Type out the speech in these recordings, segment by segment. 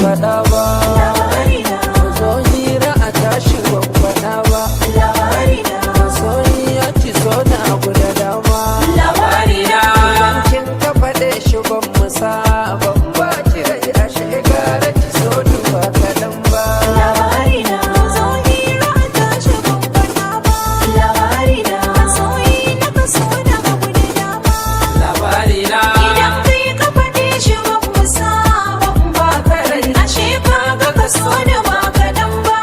Faɗa ba. Labarina. Zo hira a tashi ban faɗa ba. Labarina. Masoyiya, ki so na abu da dama. Labarina. Idan kin ka faɗe shi ban musa ban ba ki rai, a shekara ki so ni ba kaɗan ba. Labarina. Zo hira a tashi ban faɗa ba. Labarina. Masoyi na kaso na abu da dama. Labarina. Idan kai ka faɗe shi ban musa ban ba ka rai, ashe ka ga kaso da ba kaɗan ba.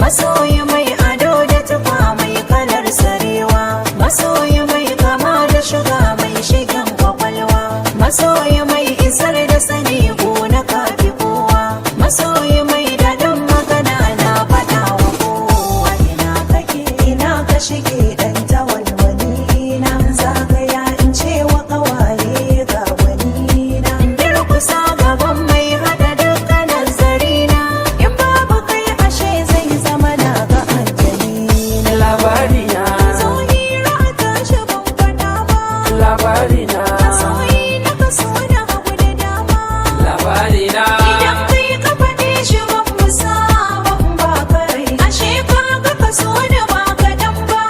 Masoyi mai ado da tufa mai kalar sarewa, masoyi mai kama da shuga mai shigan kwakwalwa, masoyi mai isar da sani ko na kafi kowa, masoyi mai daɗin magana na faɗa wa kowa. Ina kake, ina ka shige, dan tawalwani na zagaya in ce wa ƙawaye ga wani na durkusa gaban mai hada dukkanin zarina, in babu kai ashe zai zama na ga ajali. Labarina. Zo hira a tashi ban faɗa ba. Labarina. Masoyi na kaso na hagu da dama. Labarina. Idan kai ka faɗe shi ban musa ban ba ka rai, ashe ka ga kaso da ba kaɗan ba.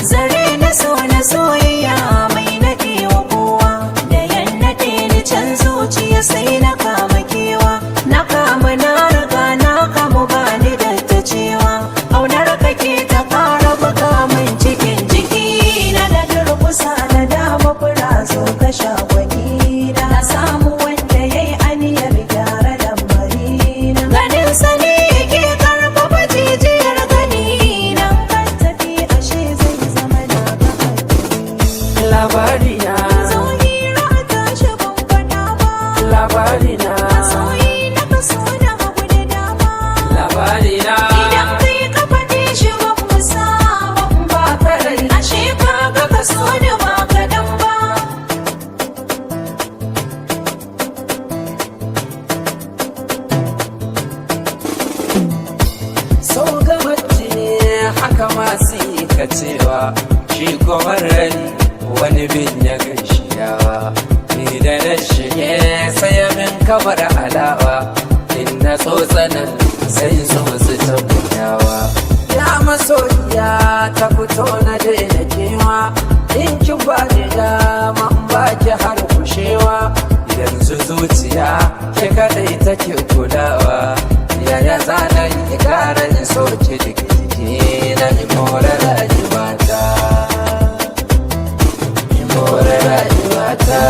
Zare na so na soyayya mai nade wa kowa, da yan nade ni can zuciya sai na kama kewa, na kama na riga na kamu, ba ni da ta cewa, aunar kake ta kara buga min cikin jiki na, na durkusa na dama fura, zo ka sha gwani na, na samu wanda yayi aniyar gyara lamari na, ganin sa ne yake karfafa jijiyar gani na, kan tafi ashe zai zama na ga. Labarina. Zo hira a tashi ban faɗa ba. Labarina. Masoyi na kaso na hagu da dama. Labarina. Idan kai ka faɗe shi ban musa ban ba ka rai, ashe ka ga kaso da ba kaɗan ba. Sau gabaci haka masu yi ka cewa shi kuma rani wani bin ya gaishiyawa, ni da na shige saya min kamar alawa, in na tsotsanan sai su su tambayawa, ya masoyiya ta fito na daina kewa, in ki ba ni dama in ba ki har kushewa, yanzu zuciya ke kadai take kulawa, yaya zana yi kara in so ki duk jiki na, in more rayuwata, in more rayuwata.